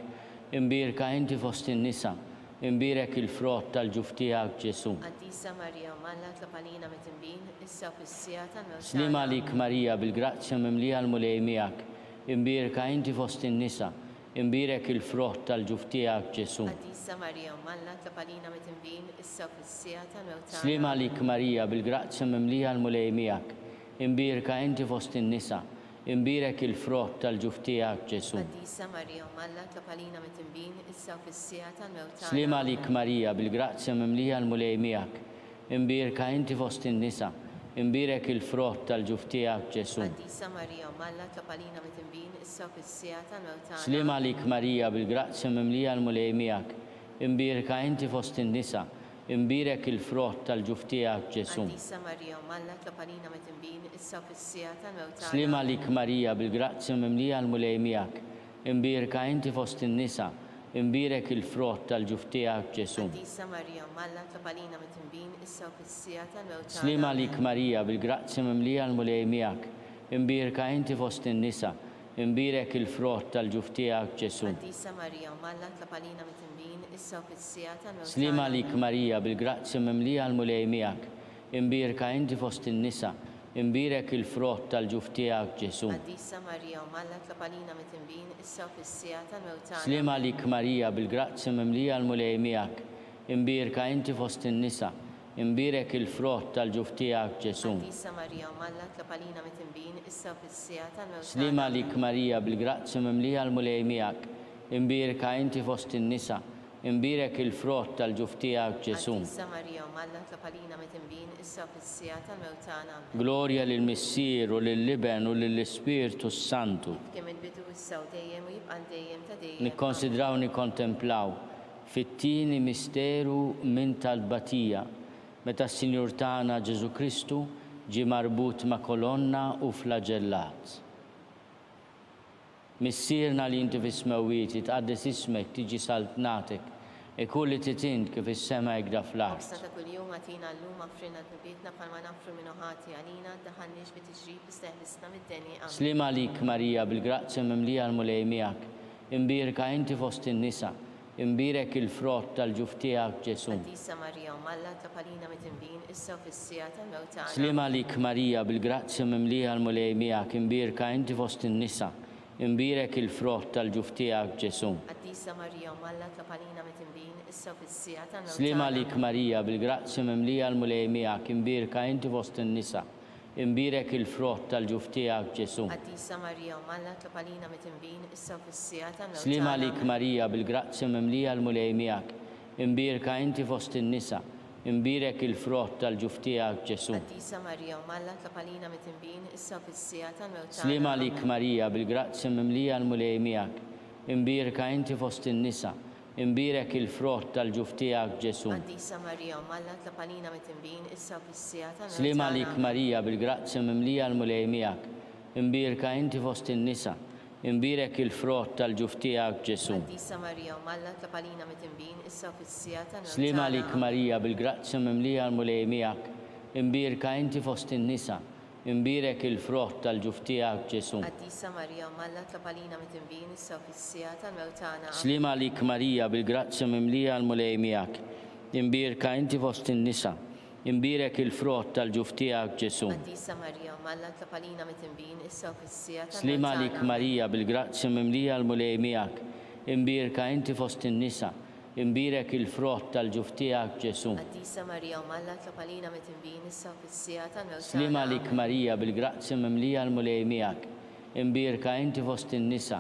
imbierka inti fost in-nisa, Imbierek il-frott tal-ġuf tiegħek, Ġesù. Qaddisa Marija Omm Alla tlob għalina midinbin, issa u fis-siegħa tal-mewt tagħna. Sliem għalik Marija bil-grazzja mimlija l-Mulej miegħek, imbierka inti fost in-nisa, imbierek il-frott tal-ġuf tiegħek, Ġesù. Qaddisa Marija Omm Alla tlob għalina midinbin, issa u fis-siegħa tal-mewt tagħna. Sliem għalik Marija bil-grazzja mimlija l-Mulej miegħek, imbierka inti fost in-nisa, Imbierek il-frott tal-ġuf tiegħek, Ġesù. Qaddisa Marija Omm Alla tlob għalina midinbin, issa u fis-siegħa tal-mewt tagħna. Sliem għalik Marija, bil-grazzja mimlija l-Mulej miegħek. Imbierka inti fost in-nisa, imbierek il-frott tal-ġuf tiegħek, Ġesù. Qaddisa Marija Omm Alla tlob għalina midinbin, issa u fis-siegħa tal-mewt tagħna. Sliem għalik Marija, bil-grazzja mimlija l-Mulej miegħek. Imbierka inti fost in-nisa, Imbierek il-frott tal-ġuf tiegħek, Ġesù. Qaddisa Marija Omm Alla tlob għalina midinbin, issa u fis-siegħa tal-mewt tagħna. Sliem għalik Marija, bil-grazzja mimlija l-Mulej miegħek. Imbierka inti fost in-nisa, imbierek il-frott tal-ġuf tiegħek, Ġesù. Qaddisa Marija Omm Alla tlob għalina midinbin, issa u fis-siegħa tal-mewt tagħna. Sliem għalik Marija, bil-grazzja mimlija l-Mulej miegħek. Imbierka inti fost in-nisa, Imbierek il-frott tal-ġuf tiegħek, Ġesù. Qaddisa Marija, Omm Alla, tlob għalina midinbin, issa u fis-siegħa tal-mewt Sliem tagħna. għalik Marija, bil-grazzja mimlija l-Mulej miegħek. Imbierka inti fost in-nisa, imbierek il-frott tal-ġuf tiegħek, Ġesù. Qaddisa Marija, Omm Alla, tlob għalina midinbin, issa u fis-siegħa tal-mewt tagħna. Sliem għalik Marija, bil-grazzja mimlija l-Mulej miegħek. Imbierka inti fost in-nisa, Imbierek il-frott tal-ġuf tiegħek, Ġesù. Qaddisa Marija Omm Alla tlob għalina midinbin, issa u fis-siegħa tal-mewt Sliem tagħna. għalik Marija, bil-grazzja mimlija l-Mulej miegħek. Imbierka inti fost in-nisa, imbierek il-frott tal-ġuf tiegħek, Ġesù. Qaddisa Marija Omm Alla tlob għalina midinbin, issa u fis-siegħa tal-mewt tagħna. Amen. Glorja lill-Missier u lill-Iben u lill-Ispirtu s-Santu. Kif kien mill-bidu, issa u dejjem u jibqa' għal dejjem ta' dejjem. Amen. Nikkonsidraw nikkontemplaw Fit-tieni misteru minn tal-tbatija, meta s-Sinjur tagħna Ġesù Kristu ġie marbut ma' kolonna u flaġellat. Missierna li inti fis-smewwiet, jitqaddes ismek, tiġi saltnatek, ikun li trid int kif fis-sema hekda fl-art. Ħobżna ta' kuljum agħtina llum, aghfrilna dnubietna bħalma naghfru min hu ħati għalina, ddaħħalniex fi tiġrib iżda eħlisna mid-deni. Amen. Sliem għalik Marija, bil-grazzja mimlija l-Mulej miegħek, imbierka inti fost in-nisa,. Imbierek il-frott tal-ġuf tiegħek, Ġesù. Qaddisa Marija, Omm Alla, itlob għalina midinbin, issa u fis-siegħa tal-mewt tagħna. Sliem għalik Marija, bil-grazzja mimlija l-Mulej miegħek, imbierka inti fost in-nisa, imbierek il-frott tal-ġuf tiegħek, Ġesù. Qaddisa Marija, Omm Alla, itlob għalina midinbin, issa u fis-siegħa tal-mewt Sliem tagħna. għalik Marija, bil-grazzja mimlija l-Mulej miegħek, imbierka inti fost in-nisa, Imbierek il-frott tal-ġuf tiegħek, Ġesù. Qaddisa Marija, Omm Alla, itlob għalina midinbin, issa u fis-siegħa tal-mewt Sliem tagħna. għalik Marija, bil-grazzja mimlija l-Mulej miegħek. Imbierka inti fost in-nisa, imbierek il-frott tal-ġuf tiegħek, Ġesù. Qaddisa Marija, Omm Alla, itlob għalina midinbin, issa u fis-siegħa tal-mewt tagħna. Sliem għalik Amen. Marija, bil-grazzja mimlija l-Mulej miegħek. Imbierka inti fost in-nisa, Imbierek il-frott tal-ġuf tiegħek, Ġesù. Qaddisa Marija, Omm Alla, itlob għalina midinbin, issa u fis-siegħa tal-mewt Sliem tagħna. għalik Marija, bil-grazzja mimlija l-Mulej miegħek. Imbierka inti fost in-nisa, imbierek il-frott tal-ġuf tiegħek, Ġesù. Qaddisa Marija, Omm Alla, itlob għalina midinbin, issa u fis-siegħa tal-mewt Sliem tagħna. għalik Marija, bil-grazzja mimlija l-Mulej miegħek. Imbierka inti fost in-nisa, Imbierek il-frott tal-ġuf tiegħek, Ġesù. Qaddisa Marija, Omm Alla, itlob għalina midinbin, issa u fis-siegħa tal-mewt tagħna. Amen. Sliem għalik Marija, bil-grazzja mimlija l-Mulej miegħek. Imbierka inti fost in-nisa. Imbierek il-frott tal-ġuf tiegħek, Ġesù. Qaddisa Marija, Omm Alla, itlob għalina midinbin, issa u fis-siegħa tal-mewt Sliem tagħna. għalik Amen. Marija, bil-grazzja mimlija l-Mulej miegħek. Imbierka inti fost in-nisa. Imbierek il-frott tal-ġuf tiegħek, Ġesù. Qaddisa Marija, Omm Alla, itlob għalina midinbin, issa u fis-siegħa tal-mewt Sliem tagħna. għalik Amen. Marija, bil-grazzja mimlija l-Mulej miegħek. Imbierka inti fost in-nisa,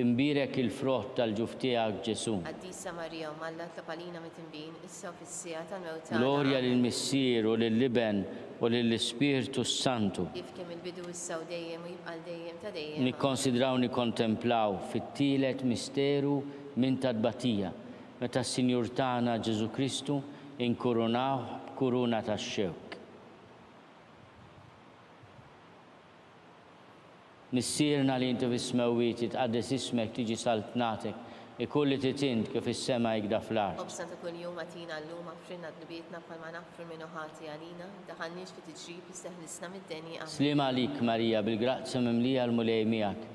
imbierek il-frott tal-ġuf tiegħek, Ġesù. Qaddisa Marija, Omm Alla, itlob għalina midinbin, issa u fis-siegħa tal-mewt tagħna. Glorja Amen. lill-Missier u lill-Iben u lill-Ispirtu s-Santu. Kif kien mill-bidu issa u dejjem u jibqa' għal dejjem ta' dejjem. Amen. Nikkonsidraw nikkontemplaw fit-tielet misteru minn ta' tbatija, meta s-Sinjur tagħna Ġesù Kristu inkurunawh b'kuruna tax-xewk. Missierna li inti fis-smewwiet, jitqaddes ismek, tiġi saltnatek, ikun li trid int kif fis-sema hekda fl-art. Ħobżna ta' kuljum agħtina llum, aħfrilna dnubietna bħalma naħfru 'l min hu ħati għalina, daħalniex fi tiġrib iżda ħlisna mid-deni. Amen. Sliem għalik Marija, bil-grazzja mimlija l-Mulej miegħek.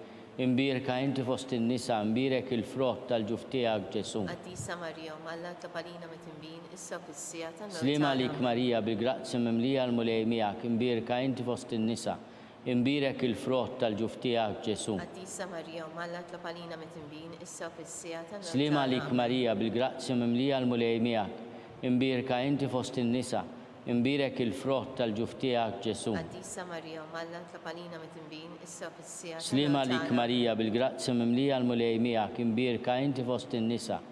Imbierka inti fost in-nisa, imbierek il-frott tal-ġuf tiegħek, Ġesù. Qaddisa Marija, Omm Alla, itlob għalina midinbin, issa u fis-siegħa tal-mewt Sliem tagħna. għalik Marija, bil-grazzja mimlija l-Mulej miegħek, imbierka inti fost in-nisa, imbierek il-frott tal-ġuf tiegħek, Ġesù. Qaddisa Marija, Omm Alla, itlob għalina midinbin, issa u fis-siegħa tal-mewt Sliem tagħna. għalik Amen. Marija, bil-grazzja mimlija l-Mulej miegħek, imbierka inti fost in-nisa, Imbierek il-frott tal-ġuf tiegħek, Ġesù. Qaddisa Marija, Omm Alla, itlob għalina midinbin, issa u fis-siegħa Sliem tal-mewt għalik tagħna. Marija, bil-grazzja mimlija l-Mulej miegħek, imbierka inti fost in-nisa,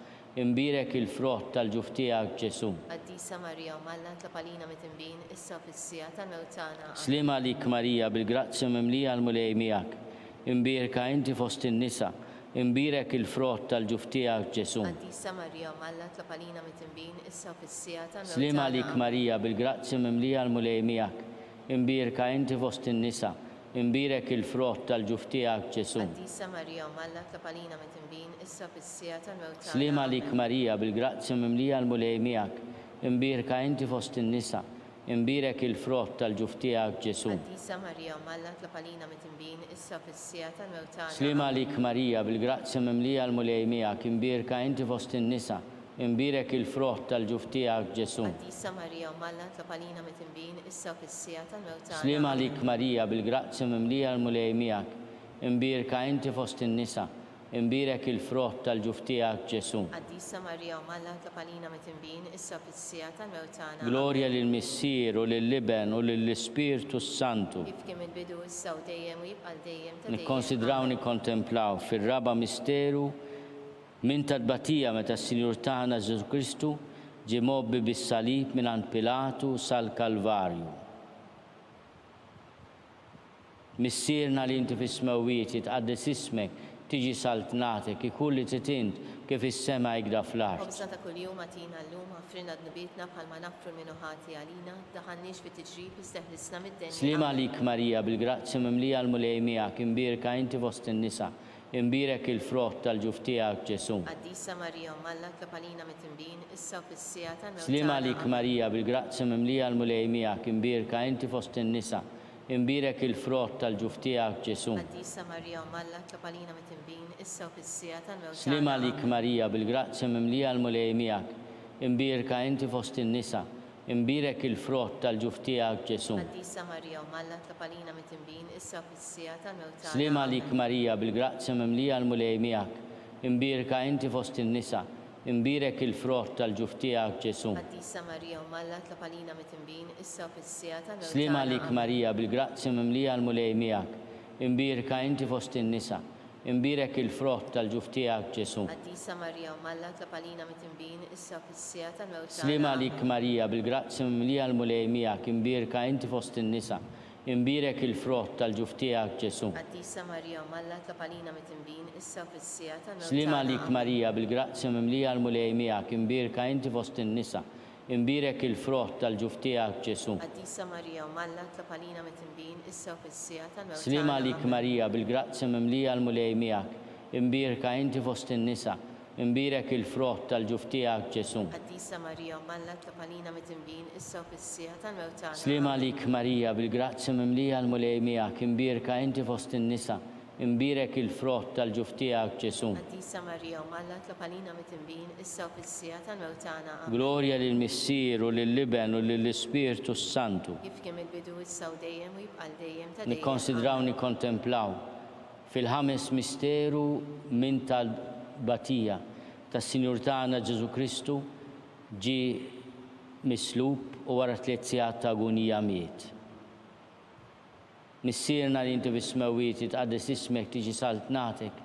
imbierek il-frott tal-ġuf tiegħek, Ġesù. Qaddisa Marija, Omm Alla, itlob għalina midinbin, issa u fis-siegħa tal-mewt tagħna. Amen. Sliem għalik Marija, bil-grazzja mimlija l-Mulej miegħek, imbierka inti fost in-nisa, Imbierek il-frott tal-ġuf tiegħek, Ġesù. Qaddisa Marija, Omm Alla, itlob għalina midinbin, issa u fis-siegħa tal-mewt Sliem tagħna. għalik Amen. Marija, bil-grazzja mimlija l-Mulej miegħek. Imbierka inti fost in-nisa, imbierek il-frott tal-ġuf tiegħek, Ġesù. Qaddisa Marija, Omm Alla, itlob għalina midinbin, issa u fis-siegħa tal-mewt tagħna. Sliem għalik Amen. Marija, bil-grazzja mimlija l-Mulej miegħek. Imbierka inti fost in-nisa, Imbierek il-frott tal-ġuf tiegħek, Ġesù. Qaddisa Marija, Omm Alla, itlob għalina midinbin, issa u fis-siegħa tal-mewt tagħna. Sliem Amen. għalik Marija, bil-grazzja mimlija l-Mulej miegħek, imbierka inti fost in-nisa, imbierek il-frott tal-ġuf tiegħek, Ġesù. Qaddisa Marija, Omm Alla, itlob għalina midinbin, issa u fis-siegħa tal-mewt tagħna. Sliem għalik Amen. Marija, bil-grazzja mimlija l-Mulej miegħek, imbierka inti fost in-nisa, Imbierek il-frott tal-ġuf tiegħek, Ġesù. Qaddisa Marija, Omm Alla, itlob għalina midinbin, issa u fis-siegħa tal-mewt tagħna. Glorja Amen. lill-Missier u lill-Iben u lill-Ispirtu s-Santu. Kif kien mill-bidu, issa u dejjem, u jibqa' għal dejjem ta' dejjem. Nikkonsidraw Amen. nikkontemplaw fir-raba' misteru minn ta' tbatija meta s-Sinjur tagħna Ġesù Kristu ġie mgħobbi bis-salib mingħand Pilatu sal-Kalvarju. Missierna li inti fis-smewwiet, jitqaddes ismek, tiġi saltnatek, ikun li trid int, kif fis-sema hekda fl-art. Ħobżna ta' kuljum agħtina llum, aħfrilna dnubietna bħalma naħfru 'l min hu ħati għalina, tdaħħalniex fi tiġrib iżda eħlisna mid-deni. Sliem Amen. għalik Marija, bil-grazzja mimlija l-Mulej miegħek, imbierka inti fost in-nisa, imbierek il-frott tal-ġuf tiegħek Ġesù. Qaddisa Marija, Omm Alla, itlob għalina midinbin, issa u fis-siegħa tal-mewt Sliem tagħna. għalik Amen. Marija, bil-grazzja mimlija l-Mulej miegħek, imbierka inti fost in-nisa,. Imbierek il-frott tal-ġuf tiegħek, Ġesù. Qaddisa Marija Omm Alla, itlob għalina mitinbin, issa u fis-siegħa tal-mewt tagħna. Sliem għalik Marija, bil-grazzja mimlija l-Mulej miegħek. Imbierka inti fost in-nisa, imbierek il-frott tal-ġuf tiegħek, Ġesù. Qaddisa Marija Omm Alla, itlob għalina mitinbin, issa u fis-siegħa tal-mewt tagħna. Sliem għalik Marija, bil-grazzja mimlija l-Mulej miegħek. Imbierka inti fost in-nisa, Imbierek il-frott tal-ġuf tiegħek, Ġesù. Qaddisa Marija Omm Alla, itlob għalina mitinbin, issa u fis-siegħa tal-mewt Sliem tagħna. għalik Amen. Marija, bil-grazzja mimlija l-Mulej miegħek. Imbierka inti fost in-nisa. Imbierek il-frott tal-ġuf tiegħek, Ġesù. Qaddisa Marija Omm Alla, itlob għalina mitinbin, issa u fis-siegħa tal-mewt tagħna. Sliem għalik Amen. Marija, bil-grazzja mimlija l-Mulej miegħek, imbierka inti fost in-nisa. Imbierek il-frott tal-ġuf tiegħek, Ġesù. Qaddisa Marija Omm Alla, itlob għalina mitinbin, issa u fis-siegħa tal-mewt Sliem tagħna. għalik Amen. Marija, bil-grazzja mimlija l-Mulej miegħek, imbierka inti fost in-nisa, imbierek il-frott tal-ġuf tiegħek, Ġesù. Qaddisa Marija Omm Alla, itlob għalina mitinbin, issa u fis-siegħa tal-mewt Sliem tagħna. għalik Amen. Marija, bil-grazzja mimlija l-Mulej miegħek, imbierka inti fost in-nisa, Imbierek il-frott tal-ġuf tiegħek, Ġesù. Qaddisa Marija Omm Alla itlob għalina midinbin issa u fis-siegħa tal-mewt tagħna. Sliem Amen. għalik Marija, bil-grazzja mimlija l-Mulej miegħek, imbierka inti fost in-nisa, imbierek il-frott tal-ġuf tiegħek, Ġesù. Qaddisa Marija Omm Alla itlob għalina midinbin issa u fis-siegħa tal-mewt tagħna. Amen. Glorja lill-Missier u lill-Iben u lill-Ispirtu s-Santu. Kif kien mill-bidu issa u dejjem u jibqa' għal dejjem ta' dejjem. Nikkonsidraw Amen. nikkontemplaw Fil-ħames misteru minn tal-tbatija tas-Sinjur tagħna Ġesù Kristu ġie mislub u wara tliet sigħat ta' agunija miet. Missierna li inti fis-smewwiet, jitqaddes ismek, tiġi saltnatek,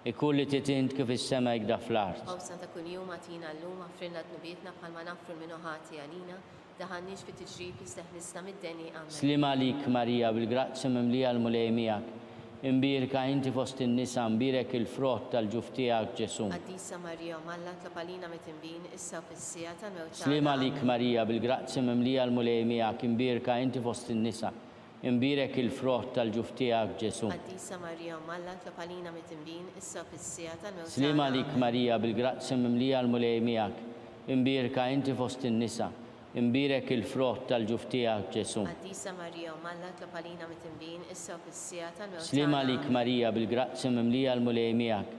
ikun li trid int kif fis-sema hekk da fl-art. Ħobżna ta' kuljum agħtina llum, aħfrilna dnubietna bħalma naħfru 'l min hu ħati għalina, Daħalniex fi tiġrib iżda ħlisna mid-deni. Amen. Sliem għalik Marija bil-grazzja mimlija l-Mulej miegħek. Imbierka inti fost in-nisa, mbierek il-frott tal-ġuf tiegħek Ġesù. Qaddisa Marija Omm Alla itlob għalina mitinbin issa u fis-siegħa tal-mewt Sliem tagħna. għalik Amen. Marija bil-grazzja mimlija l-Mulej miegħek, imbierka inti fost in-nisa, imbierek il-frott tal-ġuf tiegħek Ġesù. Qaddisa Marija Omm Alla itlob għalina mitinbin issa u fis-siegħa tal-mewt Sliem tagħna. għalik Amen. Marija bil-grazzja mimlija l-Mulej miegħek, Imbierka inti fost in-nisa, imbierek il-frott tal-ġuf tiegħek, Ġesù. Qaddisa Marija Omm Alla itlob għalina mitinbin issa u fis-siegħa tal-mewt Sliem tagħna. għalik Amen. Marija bil-grazzja mimlija l-Mulej miegħek,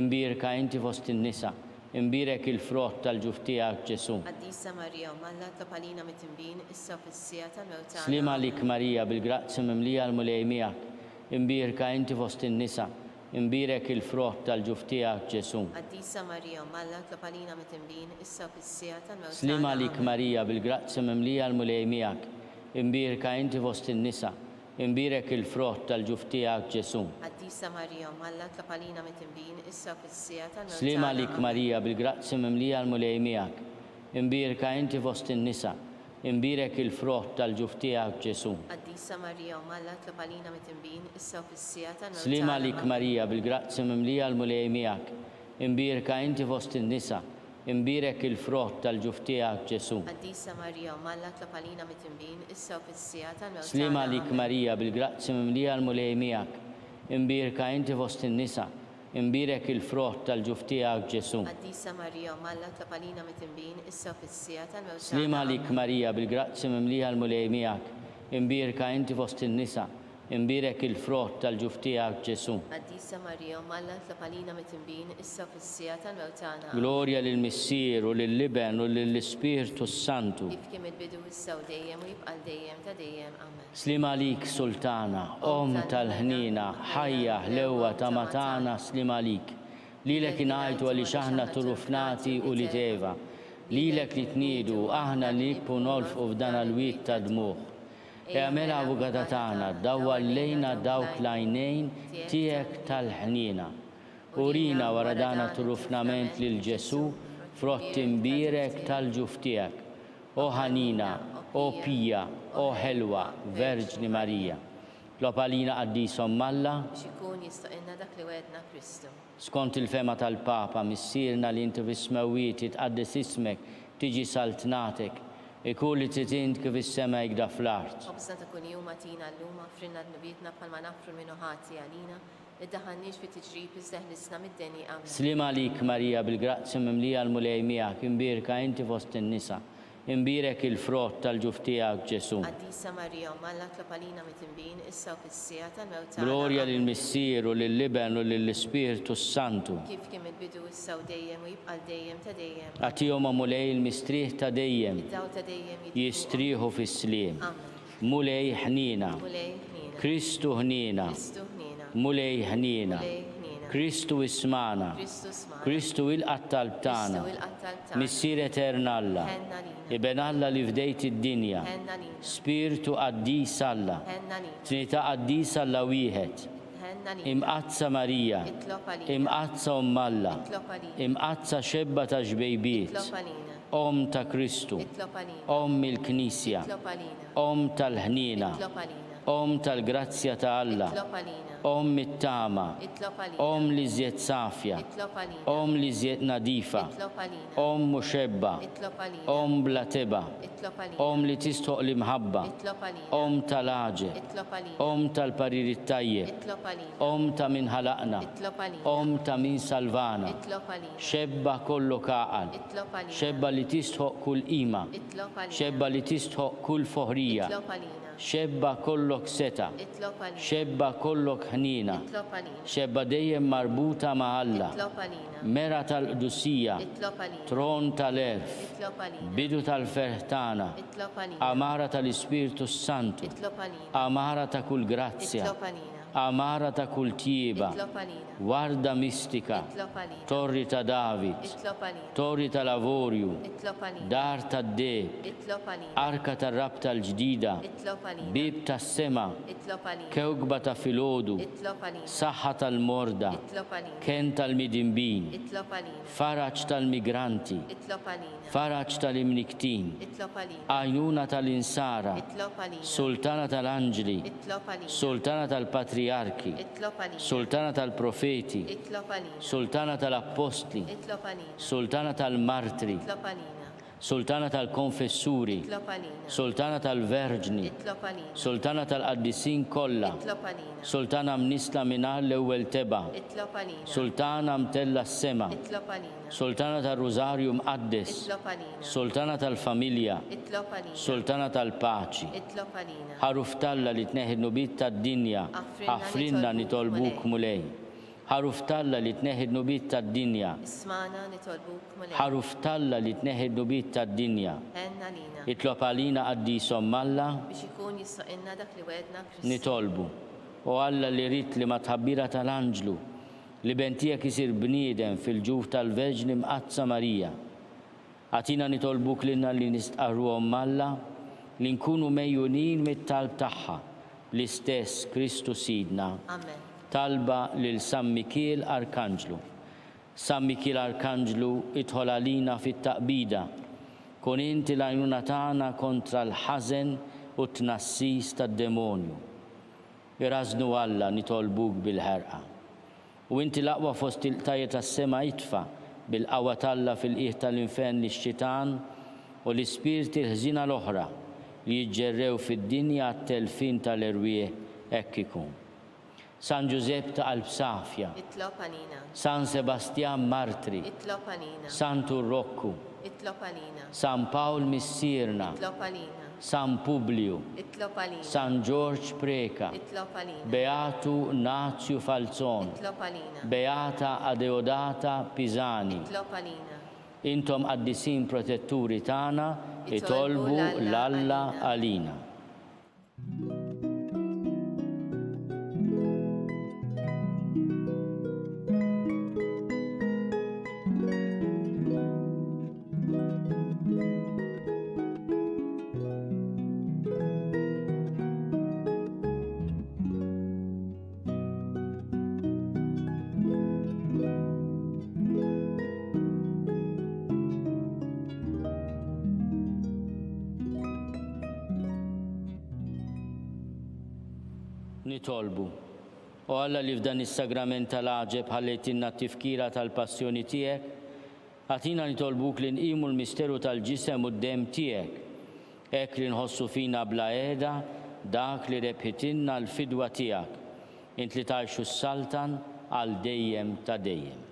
imbierka inti fost in-nisa, imbierek il-frott tal-ġuf tiegħek, Ġesù. Qaddisa Marija Omm Alla itlob għalina mitinbin issa u fis-siegħa tal-mewt tagħna. Sliem għalik Amen. Marija bil-grazzja mimlija l-Mulej miegħek, imbierka inti fost in-nisa, Imbierek il-frott tal-ġuf tiegħek, Ġesù. Qaddisa Marija Omm Alla itlob għalina mitinbin, issa u fis-siegħa tal-mewt Sliem tagħna. għalik Amen. Marija bil-grazzja mimlija l-Mulej miegħek, imbierka inti fost in-nisa, imbierek il-frott tal-ġuf tiegħek, Ġesù. Qaddisa Marija Omm Alla itlob għalina mitinbin, issa u fis-siegħa tal-mewt Sliem tagħna. għalik Amen. Marija bil-grazzja mimlija l-Mulej miegħek, imbierka inti fost in-nisa, Imbierek il-frott tal-ġuf tiegħek, Ġesù. Qaddisa Marija Omm Alla itlob għalina mitinbin, issa u fis-siegħa tal-mewt Sliem tagħna. għalik Amen. Marija, bil-grazzja mimlija l-Mulej miegħek. Imbierka inti fost in-nisa, imbierek il-frott tal-ġuf tiegħek, Ġesù. Qaddisa Marija Omm Alla itlob għalina mitinbin, issa u fis-siegħa tal-mewt Sliem tagħna. għalik Amen. Marija, bil-grazzja mimlija l-Mulej miegħek. Imbierka inti fost in-nisa, Imbierek il-frott tal-ġuf tiegħek, Ġesù. Qaddisa Marija, Omm Alla, itlob għalina mitinbin, issa u fis-siegħa tal-mewt Sliem tagħna. għalik Amen. Marija, bil-grazzja mimlija l-Mulej miegħek. Imbierka inti fost in-nisa, imbierek il-frott tal-ġuf tiegħek, Ġesù. Qaddisa Marija, Omm Alla, itlob għalina mitinbin, issa u fis-siegħa tal-mewt tagħna. Amen. Glorja lill-Missier u lill-Iben u lill-Ispirtu s-Santu. Kif kien mill-bidu, issa u dejjem, u jibqa' għal dejjem ta' dejjem. Amen. Sliem għalik Sultana, Omm tal-ħniena, ħajja, ħlewwa, tama tagħna, sliem għalik. Lilek ingħajtu għaliex aħna turufnati ulied Eva. Lilek nitniedu, aħna li nikbu nolfqu f'dan l-wied ta' dmugħ. Ejja mela Avukata tagħna, dawwar lejna dawk l-għajnejn tiegħek tal-ħniena. Urina wara dan it-turufnament lil Ġesù, frott imbierek tal-ġuf tiegħek. O ħanina, o pija, o ħelwa Verġni Marija, tlob għalina Qaddis Omm Alla, Biex ikun jistoqilna dak li wegħedna Kristu. Skont il-fehma tal-Papa, Missierna li inti fis-smewwiet, jitqaddes ismek, tiġi saltnatek, ikun li trid int kif fis-sema hekk da fl-art. Ħobżna ta' kuljum agħtina llum, aħfrilna dnubietna bħalma naħfru 'l min hu ħati għalina, Iddaħħalniex fi tiġrib iżda eħlisna mid-deni. Amen. Sliem għalik Marija bil-grazzja mimlija l-Mulej miegħek, imbierka inti fost in-nisa. Imbierek il-frott tal-ġuf tiegħek, Ġesù. Qaddisa Marija, Omm Alla, itlob għalina midinbin, issa u fis-siegħa tal-mewt tagħna. Glorja Amen. lill-Missier u lill-Iben u lill-Ispirtu s-Santu. Kif kien mill-bidu, issa u dejjem, u jibqa' għal dejjem ta' dejjem. Amen. Agħtihom, o Mulej, il-mistrieħ ta' dejjem. Id-dawl ta' dejjem jiddi fuqhom. Jistrieħu fis-sliem. Amen. Mulej ħniena. Mulej ħniena. Kristu ħniena. Kristu ħniena. Mulej ħniena. Mulej ħniena. Kristu ismagħna. Kristu smagħna. Kristu ilqa' t-talb tagħna. Kristu ilqa' t-talb tagħna. Missier etern Alla. Ħenn għalina. Iben Alla li fdejt id-dinja. Ħenn għalina. Spirtu qaddis Alla. Ħenn għalina. Trinità qaddisa Alla wieħed. Ħenn għalina. Imqaddsa Marija. Itlob għalina. Imqaddsa Omm Alla. Itlob għalina. Imqaddsa xebba ta' xbejbiet. Itlob għalina. Omm ta' Kristu. Itlob għalina. Omm il-Knisja. Itlob għalina. Omm tal-ħniena. Itlob għalina. Omm tal-grazzja ta' Alla. Itlob għalina. Omm it-tama. Itlob għalina. Omm l-iżjed safja. Itlob għalina. Omm l-iżjed nadifa. Itlob għalina. Omm muxebba. Itlob għalina. Omm bla tebgħa. Itlob għalina. Omm li tistħoq l-imħabba. Itlob għalina. Omm tal-għaġeb. Itlob għalina. Omm tal-parir it-tajjeb. Itlob għalina. Omm ta' min ħalaqna. Itlob għalina. Omm ta' min salvana. Itlob għalina. Xebba kollok għaqal. Itlob għalina. Xebba li tistħoq kull qima. Itlob għalina. Xebba li tistħoq kull foħrija. Itlob għalina. Xebba kollok setgħa. Itlob għalina. Xebba kollok ħniena. Itlob għalina. Xebba dejjem marbuta ma' Alla. Itlob għalina. Mera tal-qdusija. Itlob għalina. Tron tal-għerf. Itlob għalina. Bidu tal-ferħ tagħna. Itlob għalina. Għamara tal-Ispirtu s-Santu. Itlob għalina. Għamara ta' kull grazzja. Itlob għalina. Għamara ta' kull tjieba. Itlob għalina. Warda mistika. Itlob għalina. Torri ta' David. Itlob għalina. Torri tal-avorju. Itlob għalina. Dar tad-deheb. Itlob għalina. Arka tar-rabta l-ġdida. Itlob għalina. Bieb tas-sema. Itlob għalina. Kewkba ta' filgħodu. Itlob għalina. Saħħa tal-morda. Itlob għalina. Kenn tal-midinbin. Itlob għalina. Faraġ tal-migranti. Itlob għalina. Faraġ tal-imnikktin. Itlob għalina. Għajnuna tal-insara. Itlob għalina. Sultana tal-anġli. Itlob għalina. Sultana tal-patrijarki. Itlob għalina. Sultana tal-profeti. Itlob għalina. Sultana tal-appostli. Itlob għalina. Sultana tal-martri. Itlob għalina. Sultana tal-konfessuri. Itlob għalina. Sultana tal-verġni. Itlob għalina. Sultana tal-qaddisin kollha. Itlob għalina. Sultana mnissla mingħajr l-ewwel tebgħa. Itlob għalina. Sultana mtellgħa s-sema. Itlob għalina. Sultana tar-Rużarju Mqaddes. Itlob għalina. Sultana tal-familja. Itlob għalina. Sultana tal-paċi. Itlob għalina. Ħaruf t'Alla li tneħħi d-dnubiet tad-dinja, Aħfrilna aħfrilna nitolbuk, nitolbuk Mulej. Ħaruf t'Alla li tneħħi d-dnubiet tad-dinja. Ismagħna nitolbuk, Mulej. Ħaruf t'Alla li tneħħi d-dnubiet tad-dinja. Ħenn għalina. Itlob għalina qaddis Omm Alla. Biex ikun jistħoqilna dak li wegħedna Kristu. Nitolbu. O Alla li ridt li mat-tħabbira tal-anġlu, l-Iben tiegħek isir bniedem fil-ġuf tal-Verġni Mqaddsa Marija. Agħtina nitolbuk lilna li nistqarru Omm Alla, li nkunu megħjunin mit-talb tagħha, bl-istess Kristu Sidna. Amen. Talba lil San Mikiel Arkanġlu. San Mikiel Arkanġlu, idħol għalina fit-taqbida. Kun inti l-għajnuna tagħna kontra l-ħażen u t-tnassis tad-demonju. Irażżnu Alla, nitolbuk bil-ħerqa. U inti l-aqwa fost il-qtajja' tas-sema itfa' bil-qawwa t'Alla fil-qiegħ tal-infern lix-xitan u l-ispirti l-ħżiena l-oħra li jiġġerrew fid-dinja għat-telfien tal-erwieħ hekk ikun. San Ġużepp ta' qalb safja. Itlob għalina. San Sebastjan martri. Itlob għalina. Santu Rokku. Itlob għalina. San Pawl Missierna. Itlob għalina. San Publiju. Itlob għalina. San Ġorġ Preca. Itlob għalina. Beatu Nazju Falzon. Itlob għalina. Beata Adeodata Pisani. Itlob għalina. Intom qaddisin protetturi tagħna, itolbu 'l Alla għalina. Nitolbu. O Alla li f'dan is-sagrament tal-għaġeb ħallejtilna t-tifkira tal-passjoni tiegħek, agħtina nitolbuk li nqimu l-misteru tal-ġisem u d-demm tiegħek, hekk li nħossu fina bla heda dak li rebħitilna l-fidwa tiegħek, int li tgħix u ssaltan għal dejjem ta' dejjem.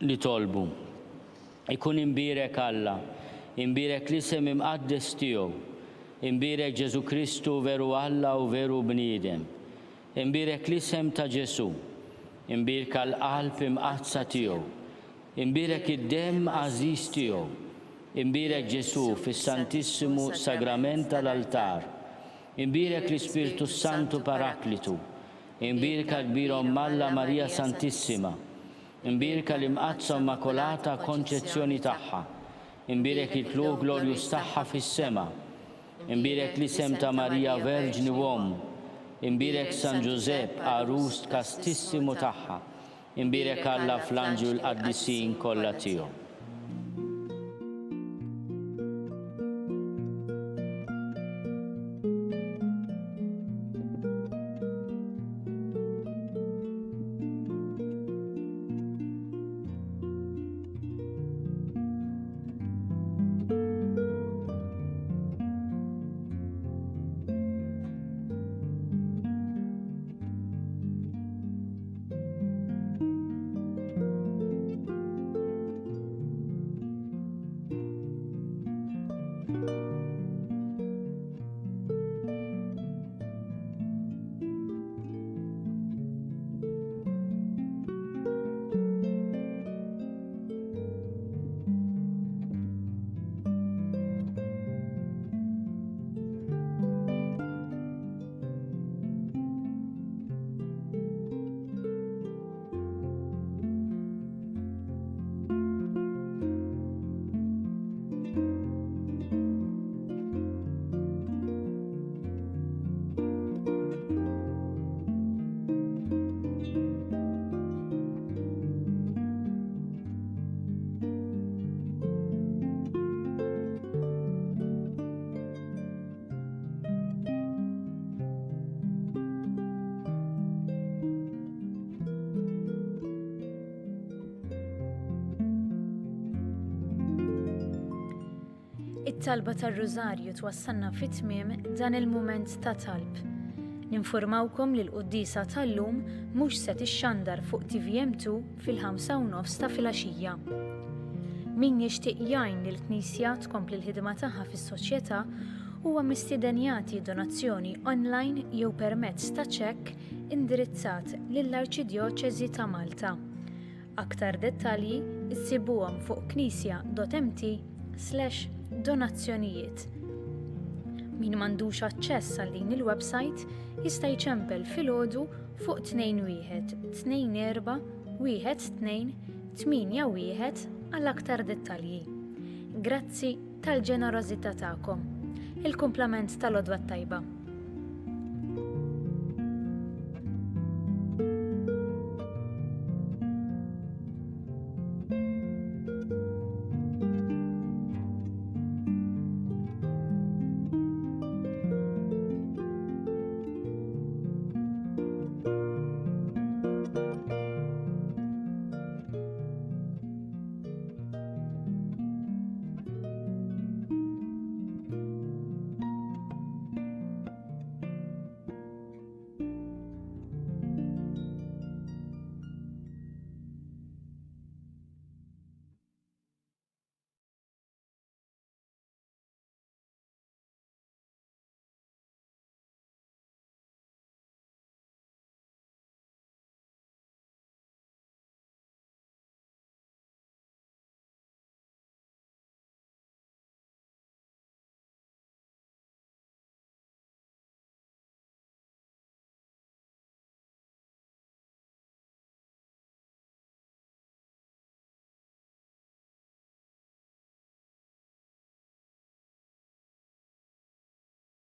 Nitolbu. Ikun imbierek Alla, imbierek l-isem imqaddes tiegħu, imbierek Ġesù Kristu veru Alla u veru bniedem. Imbierek l-isem ta' Ġesù, imbierka l-qalb imqaddsa tiegħu, imbierek id-demm għażiż tiegħu, imbierek Ġesù fis-Santissimu Sagrament tal-altar, imbierek l-Ispirtu s-Santu Paraklitu, imbierka l-Kbira Omm Alla Marija Santissima, Imbierka l-Imqaddsa u Immakulata Konċezzjoni tagħha. Imbierek it-tlugħ glorjuż tagħha fis-sema. Imbierek l-isem ta' Marija Verġni u Omm. Imbierek San Ġużepp, għarus kastissimu tagħha. Imbierek Alla fl-anġli u l-qaddisin kollha tiegħu. It-talba tar-Rużarju twassalna fi tmiem dan il-mument ta' talb. Ninfurmawkom li l-quddiesa tal-lum mhux se tixxandar fuq TVM2 fil-5 u nofs ta' filgħaxija. Min jixtieq jgħin lill-Knisja tkompli l-ħidma tagħha fis-soċjetà huwa mistieden jagħti donazzjoni online jew permezz ta' ċekk indirizzat lill-Arċidjoċesi ta' Malta. Aktar dettalji issibuhom fuq knisja.mt slash donazzjonijiet. Min m'għandux aċċess għal din il-website jista' jċempel filgħodu fuq 21 24 1 2 8 1 għal aktar dettalji. Grazzi tal-ġenerożità tagħkom. Il-kumplament tal-għodwa t-tajba.